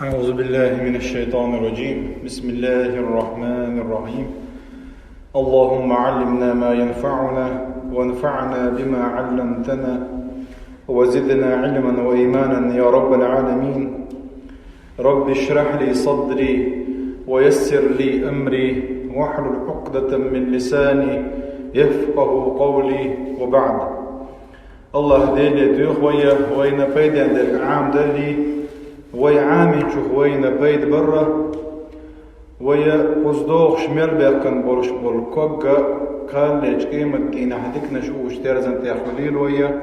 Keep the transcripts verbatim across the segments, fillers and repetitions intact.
أعوذ بالله من الشيطان الرجيم. بسم الله الرحمن الرحيم. اللهم علمنا ما ينفعنا وانفعنا بما علمتنا وزدنا علما وإيمانا يا رب العالمين. رب اشرح لي صدري ويسر لي أمري واحلل عقدة من لساني يفقه قولي وبعد. Аллах Деле дуьйху вай, вайна пайден дерг Ӏамадалле, вай Ӏамийначух вайна пайда барра, вай кхуза догӀуш мел баьккхина болуш болу ког а кхаллечу къематдийнахь диканаш уьш терзан тӀехь хуьлийла вай,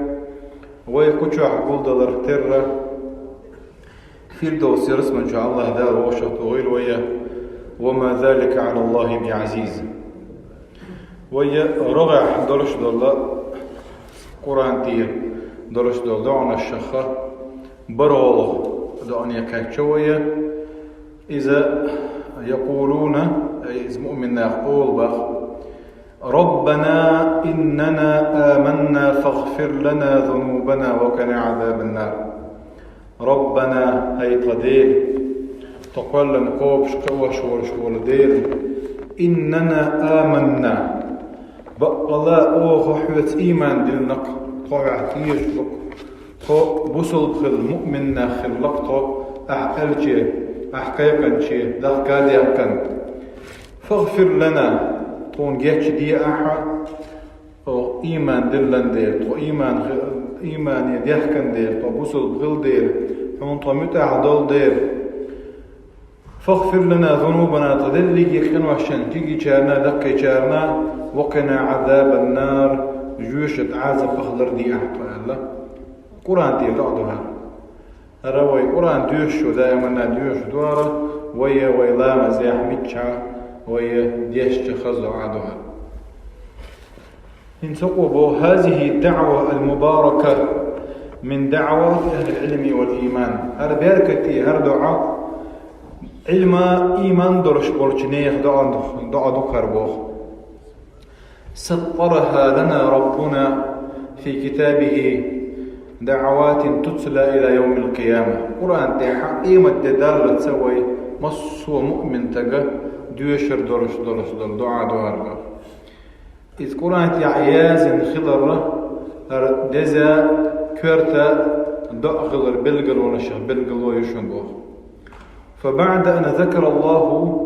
вай кху чохь гулдаларх терра, Фирдовс ялсамани чохь Аллах Дала вовшахтохийла вай, وما ذلك على الله بعزيز. Вай рогӀехь долуш долу, Къуръан тӀера долуш долу доӀанашха бархӀалгӀа доӀане кхаьчча вай. Иза يقولون, иза муъмин нах олу боху: ربنا إننا آمنا فاغفر لنا ذنوبنا وقنا عذاب النار. ربنا, хӀай тхан Дела, тхо кхоьллина кхобуш кхиош волуш волу Дела, إننا آمنا, баккъала оха хьоьца ийман диллина-кх, тхо хьох тешаш ду-кх, тхо бусалба хилла, муъмин нах хилла-кх тхо, ахь аьллаче, ахь кхайкхинче дахка а даьккхина. فاغفر لنا, тхуна гечде ахьа, тхо ийман диллина дела, тхо ийман хи-, иймане даьхкина дела, тхо бусалба хилла дела, хьуна тхо муьтӀахь долу дела. فاغفر لنا ذنوبنا, тхан дерриге къиношна, кегийчарна, даккхийчарна, وقنا عذاب النار, жоьжахатин Ӏазапах ларде ахьа тхо аьлла. Къуръан тӀера доӀа ду хӀара. ХӀара вай Къуръан доьшуш даиманна доьшуш ду хӀара, вай, вай ламазехь миччахь, вай дешча хаза доӀа ду хӀара. ХӀинца хӀокхо боху: هذه الدعوة المباركة من دعوات أهل العلم والإيمان. ХӀара беркате, хӀара доӀа Ӏилма, ийман долуш болчу нехан доӀа ду-, доӀа ду-кх хӀара боху. سطرها لنا ربنا في كتابه دعوات تتلى إلى يوم القيامة. Къуръан тӀехь къематде даллалц вай массо а муъмин стага доьшур долуш долуш долу доӀа ду хӀара боху. Иза Къуръан тӀехь яздина хиларна, хӀара деза, коьрта доӀа хилар билгалонашах билгало ю шуна боху. فبعد أن ذكر الله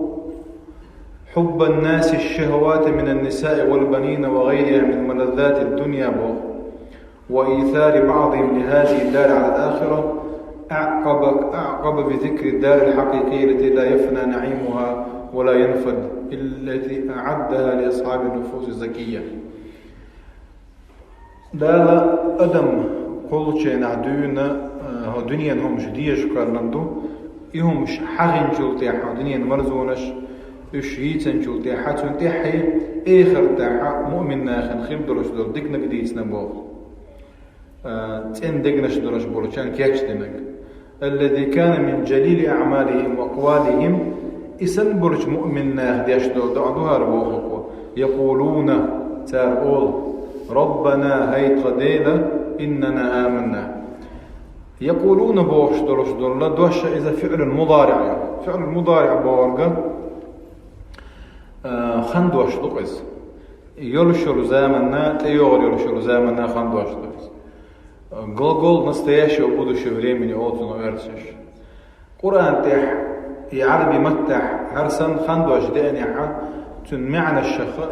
حب الناس الشهوات من النساء والبنين وغيرها من ملذات الدنيا боху, وإيثار بعضهم لهذه الدار على الآخرة، أعقب، أعقب بذكر الدار الحقيقية التي لا يفنى نعيمها ولا ينفد، التي أعدها لأصحاب النفوس الزكية. Дала адам кхуллучу хенахь дуьйна, э, хӀокху дуьненан хӀумаш дезаш кхоьллина ду, и хӀумаш хьахийначул тӀаьхьа, хӀокху дуьненан марзонаш, уьш йийцинчул тӀаьхьа, цунна тӀаьхье эхартахь муъмин нахана хир долуш долу диканиг дийцина боху. Э, цӀена дегнаш долуш болчарна кечдинарг. الذي كان من جليل أعمالهم وأقوالهم, и санна болчу муъмин наха деш долу доӀа ду хӀара боху-кх. يقولون, цара олу: ربنا, хӀай тхан Дела, إننا آمنا. يقولون бохуш долуш долу дош иза فعل مضارع ю. فعل مضارع бохург, э, хан дош ду-кх иза. Йолуш йолу заманна, тӀейогӀур йолуш йолу заманна хан дош ду иза. Глагол настоящего, будущего времени олу цунах оьрсаша. Къуръан тӀехь, и Ӏараби маттахь хӀара санна хан дош деанехь, цуьнан маьӀнаш шаха,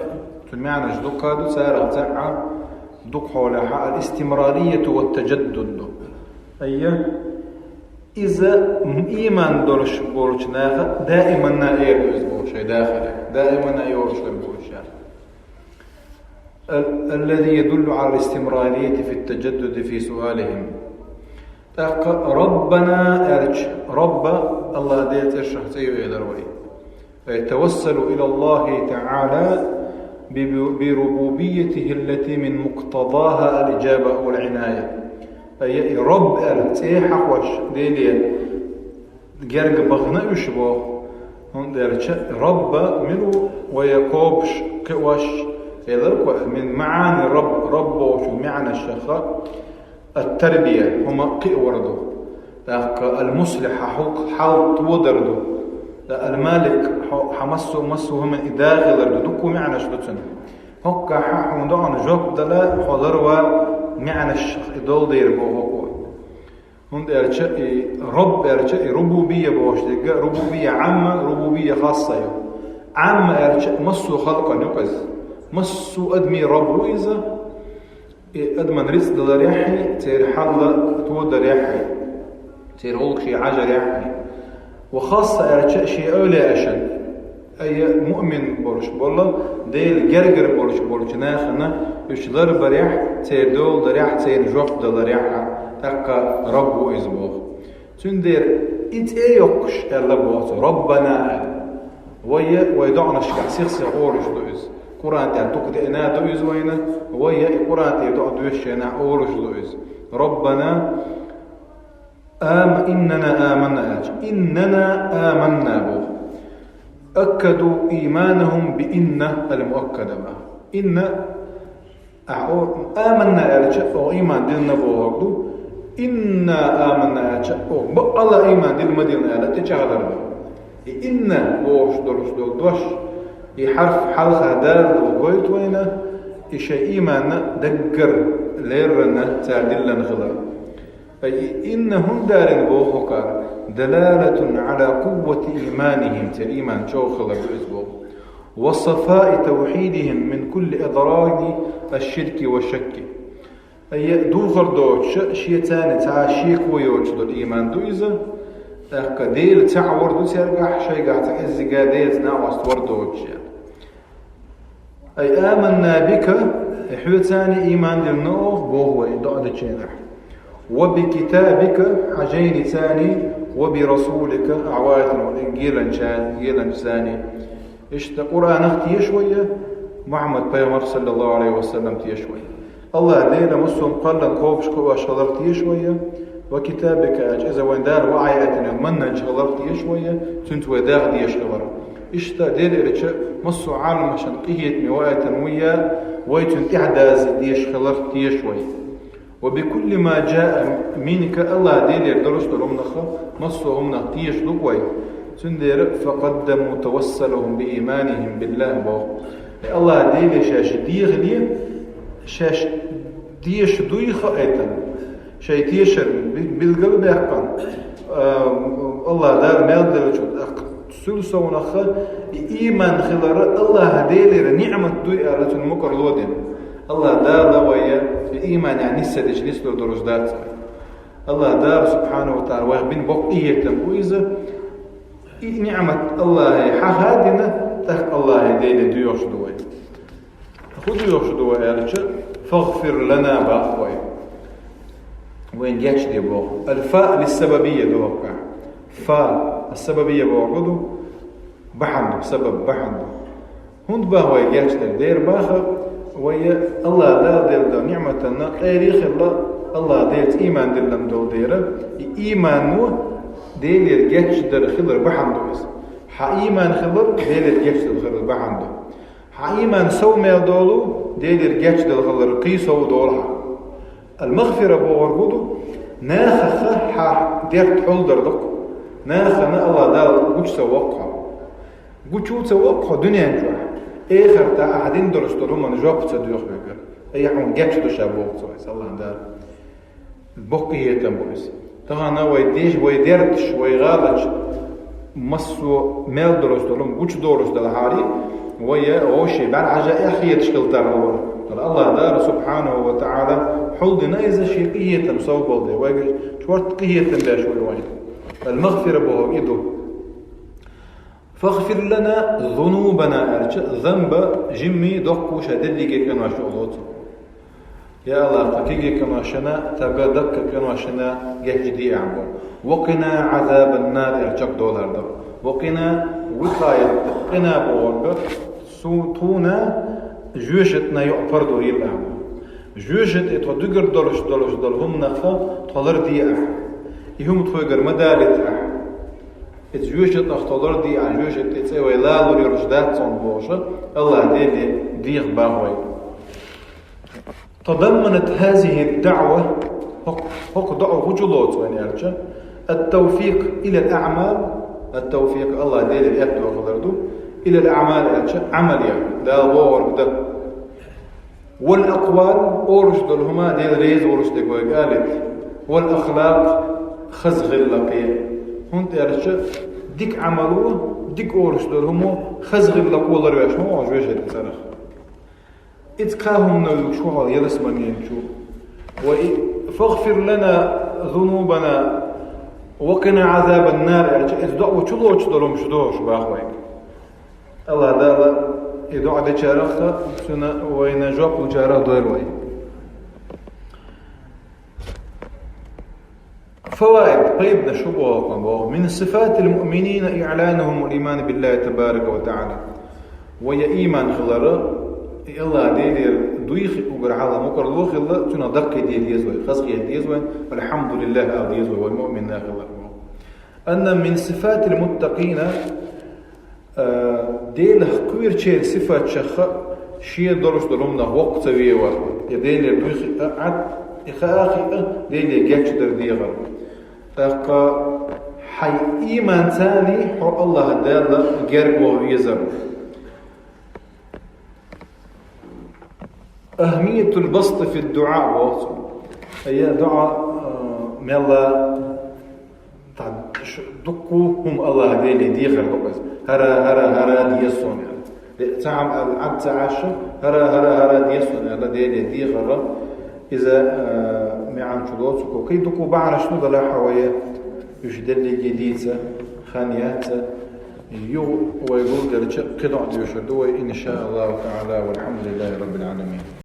цуьнан маьӀнаш дуккха ду, царах цхьаъ дукха хьолехь الاستمرارية والتجدد ду. Айя, иза ийман долуш болчу наха даиманна эр ду иза боху шайн дахарехь, даиманна йолуш хир бу уьш. Ал-, الذي يدل على الاستمرارية في التجدد في سؤالهم. ТӀаккха ربنا аьлча, Рабба, Аллах Делан цӀершах цӀе ю элира вай. أي توسلوا إلى الله تعالى بب-، بربوبيته التي من مقتضاها الإجابة والعناية. Ай, и Рабб аьлла цӀе хьахош Деле герга бахана уьш боху. ХӀунда аьлча Рабба мила ву, вай кхобуш, кхиош, элира-кх вай, من معاني رب, Рабб бохучун маьӀнаш шаха, التربية, хӀума кхиавар ду. ТӀаккха المصلح хьо хьал тодар ду. Ткъа المالك хьо хьа массо а, массо а хӀуман и дахилар ду. Дуккха маӀанаш ду цун. ХӀоккхахьа хьуна доӀана жоп дала хьо ларва маӀанаш и долдер боху хӀокхо. ХӀунда аьлча и رب аьлча и ربوبية бохуш дерг, ربوبية عامة, ربوبية خاصة ю. عامة аьлча массо а халкъан ю иза. Массо а адамий رب ву иза. И адаман рицкъ даларехьи, церан хьал тодарехьи, церан гӀуллакх шен Ӏажарехьи. وخاصة аьлча шен эвлияашан, ай муъмин болуш болу, Делан гергара болуш болчу нахана уьш ларбарехь, церан дола дарехь, церан жоп даларехь, тӀаккха رب ву иза боху. Цундела и цӀе йоккхуш аьлла боху цо, ربنا аьлла. Вай а вай доӀанашкахь сих-сиха олуш ду иза. Къуръан тӀехь дукха деана ду иза вайна, вай а и Къуръан тӀера доӀа доьшучу хенахь олуш ду иза. ربنا آم-، إننا آمنا аьлча. إننا آمنا боху. أكدوا إيمانهم بإن المؤكدة боху. إن Ахьа о-, аманна аьлча, оха иман дилна бохург ду. Инна аманна аьлча, оха бакъалла иман дилла ма дилла аьлла, тӀечӀагӀдар ду. И инна бохуш долуш долу дош, и хьарф хьалха Дала гойту вайна, и шайн иманна даггара леррина цара диллина хилар. Ай и инна хӀунда далийна боху хӀокхара, دلالة على قوة إيمانهم, церан иман чӀогӀа хилар ду иза боху. وصفاء توحيدهم من كل أدران الشرك والشك. Ай, духар доцуша, шен царна цхьа шеко йоцуш долу ийман ду иза. ТӀаккха Дела цхьаъ вар ду цергахь, шайгахь цхьа кӀеззига Делаца накъост вар доцуша. Ай, аманна бика, хьоьца ийман дилна оха, боху вай доӀа дечу хенахь. Ва би китабика, хьан жайница, ва би расулика, ахьа ваийтина волу геланча-, геланчаца. Иштта Къуръанах теша вай, Мухьаммад пайхамар, саллаллаху алейхи ва саллям, теша вай. Аллах Дела массо а кхоллам кхобуш кхуьуш хиларх теша вай, ва китабика аьлча, иза вайн Дала ваийтина маннанча хиларх теша вай, цуьнца вай даха дезаш хиларх. Иштта Дела элча массо а Ӏаламашна къинхетаме ваийтина ву, вай цуьнан тӀаьхьа даза дезаш хиларх теша вай. Ва би кулли ма жаа минка, Аллах Делера долуш долу хӀуманах, массо а хӀуманах теша ду вай. Цундела факъаддаму тавассалахум би ийманихим биллах боху. Аллах Деле шаьш дехале, шаьш теша дуй хаийтина, шайн тешар би-, билгал а баьккхина, а, Аллах Дала мел деллачу тӀаккха цул совнаха и ийман хилар Аллах Делера ниъмат дуй аьлла, цуьнан мукъарло дина. Аллах Дала вай и ийманехь нисса дича нисдала долуш дац вай. Аллах Дала, субхьанаху ва тааля, вайх бина боккха къинхетам бу иза. И ниъмат Аллахе хьаха а дина, тӀаккха Аллахе Деле доьхуш ду вай. ХӀун доьхуш ду вай аьлча, фагъфир лана боху вай. Вайна гечде боху. Аль-фа лиссабабия ду хӀокхахь. Фа, ас-сабабия бохург ду, бахьана ду, сабаб бахьана ду. ХӀунда боху вай гечдар? Дера боху вай, Аллах Дала делла долу ниъматана къера а хилла, Аллах Делаца ийман диллина долу дела, и иймано Делера гечдар хилар бахьана ду иза. Хьан ийман хилар Делера гечдар хилар бахьана ду. Хьан ийман сов мел долу, Делера гечдала хилар кхин сов долу хьан. Аль-магъфира бохург ду, нахаха хьан дерт хьулдар ду-кх. Нахана Аллах Дала гучу ца воккху хьо. Гучу ца воккху хьо дуьнен чохь. Эхартахь ахьа дина долуш долу хӀуманна жоп ца доьху хьоьгара. Ай, хьуна гечду ша боху цо, Аллах Дала. Боккха къинхетам бу иза. Тахана вай деш, вай дерташ, вай гӀалаташ, массо а мел долуш долу, гучудолуш долу хьари, вай вовше бӀаьрхьажа эхь хеташ хила тарло. Аллах Дала, субхьанаху ва тааля, хьулдина иза шен къинхетам совбалде. Вайга чорта къинхетам беш вай вайн. Аль-магъфира бохург и ду. Фагъфир лана зунубана аьлча, занба, жимми, доккхуша дерриге къинош чу лоцу. Я Аллах, тхан кегий къиношна, тхан даккхий къиношна гечдехьа бо. Ва къина Ӏазабан-нар аьлча долар ду. Ва къина викъаят, къина бохург, су-, тхуна жоьжахатина йоӀ пардо йилла бо. Жоьжахати тхо дуьгар долуш, долуш долу хӀуманах тхо лардехьа. И хӀума тхоьгара ма далийтахьа. Иза жоьжахатинах тхо лардехьа, жоьжахати цӀе вай лалур йолуш дац цунна бохуша, Аллах Деле дехьа боху вай. تضمنت هذه الدعوة, хӀокху, хӀокху доӀа гучу лоцу вайн аьлча, التوفيق إلى الأعمال, التوفيق, Аллах Делера аьттув хилар ду, إلى الأعمال аьлча, Ӏамал яр, Дала бохург дар. والأقوال, олуш дола хӀума Дела реза волаш дерг вайга алийта. والأخلاق, хаза гӀиллакхе. ХӀунда аьлча дика Ӏамало, дика олуш дола хӀумо хаза гӀиллакхо ларвеш ма ву хьо вежарий цӀерах. Иза кхы хӀума ю шух ялсманенчу. وإ-, فاغفر لنا ذنوبنا وقنا عذاب النار аьлча, иза доӀа чулоацаш дола хӀума шу дохуш бах вай. Аллах Дала и доӀа дечарах, цунна вайна жоп лучарах дойла вай. فوائد, пайданаш шу боху, боху. من صفات المؤمنين إعلانهم الإيمان بالله تبارك وتعالى. Вай ийман хилар, и Аллах Делера дуй хи-, угар хьалха мукӀарло хилла, цунах даккхийде деза вай, хазахета деза вай, الحمد لله ала деза вай, вай муъмин нах хилар боху. أن من صفات المتقين, э, Делах кхоьручеран сифаташха шен долуш долу хӀуманах воккха ца ве вар, я Делера дуй хи-, а, Ӏад, и хаа хиъа, Деле гечдар дехар. ТӀаккха хьайн ийманца хьо Аллах Далла герга ваха везар. أهمية البسط في الدعاء боху цо. Ай, доӀа, э, мелла тӀаккха ш-, дуккха хӀума Аллах Деле дехар ду иза. ХӀара, хӀара, хӀара деза суна аьлла. Де-, цхьа хӀума аьлла, Ӏад ца Ӏаш, хӀара, хӀара, хӀара деза суна аьлла, Деле дехар. Иза, э, маьӀна чу доцург ду. Кхин дуккха бахьанаш ду, делахь а вай уьш дерриге дийца хан яц. Юха вай гулделча кхин доӀа доьшур ду вай, إن شاء الله تعالى. والحمد لله رب العالمين.